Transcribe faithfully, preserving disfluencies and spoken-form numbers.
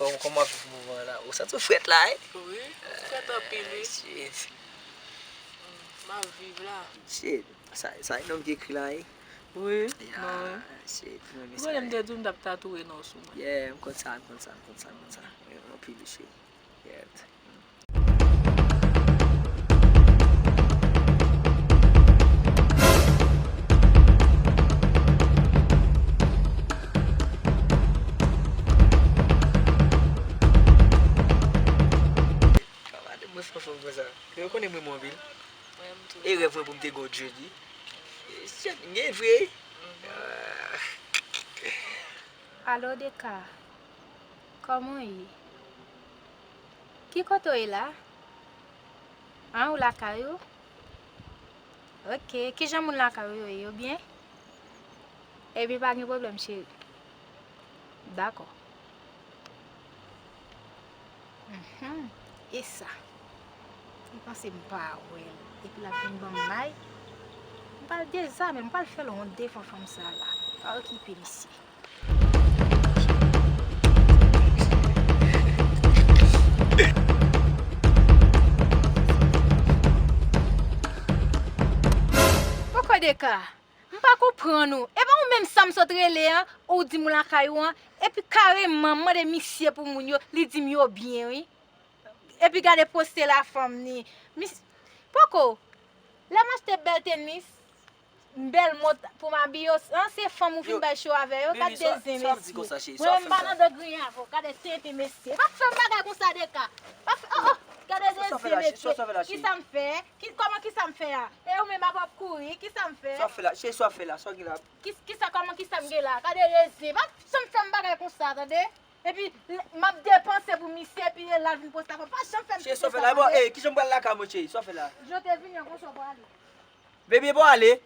Bon, kòman viv moman la? Ou santi w frèt la, wi? Wi, m frèt anpil, wi. Ah, shit. M ap viv la. Shit. Sa, sa e nonm ki ekri la, wi. Wi, non, wi. Shit, mwen renmen sa. Ou konnen m te di w m t ap tatouye non sou mwen. Yeah, m konn sa, m konn sa, m konn sa, m konn sa. Wi, anpil, shit. Yeah. Gade mwen fè fanm konsa. Yo konnen mwen renmen w anpil. Mwen menm tou. E rèv mwen pou m te gen w jodi. Shit, m gen vre. Ah. Alo, Deka. Kòman w ye? Ki kote w ye la? An, ou lakay ou? Ok, kijan moun lakay ou yo ye? Yo byen? Ebyen, pa gen pwoblèm, cheri. Dakò. Mhm. E sa? Li panse m pa wè l. Epi l ap vin ban m may. M pral dezame l, m pral fè l wont devan fanm sa la. Pa okipe misye. Poko Deka, m pa konprann ou. E pa ou menm sa m sot rele an, ou di m ou lakay ou an, epi kareman m mande misye pou moun yo, li di m yo byen, wi. Epi gade poste la fanm ni. Mis, Poko, lè m achte bèl tenis, bèl mont pou m abiye, an, se fanm ou fin bay cho avè yo, gade de zen mesye. Mwen menm m pa nan do griyen avè w, gade tenten mesye. Pa fè m bagay konsa Deka. Pa fè, oh, oh, gade de zen mesye. Kisa m fè? Ki, kòman kisa m fè a? E ou menm ap ap kouri, kisa m fè? Sa w fè la? Cheri, sa w fè la? Sa w gen la? Ki, kisa, kòman kisa m gen la? Gade de zen. Pa janm fè m bagay konsa, tande? Epi, m ap depanse pou misye, epi lè l al vin poste la fanm. Pa janm fè m... Cheri, sa w fè la? Bon, eh, kijan m pral lakay mwen, cheri? Sa w fè la? Jan w te vini an, konsa w prale. Baby, bon, ale.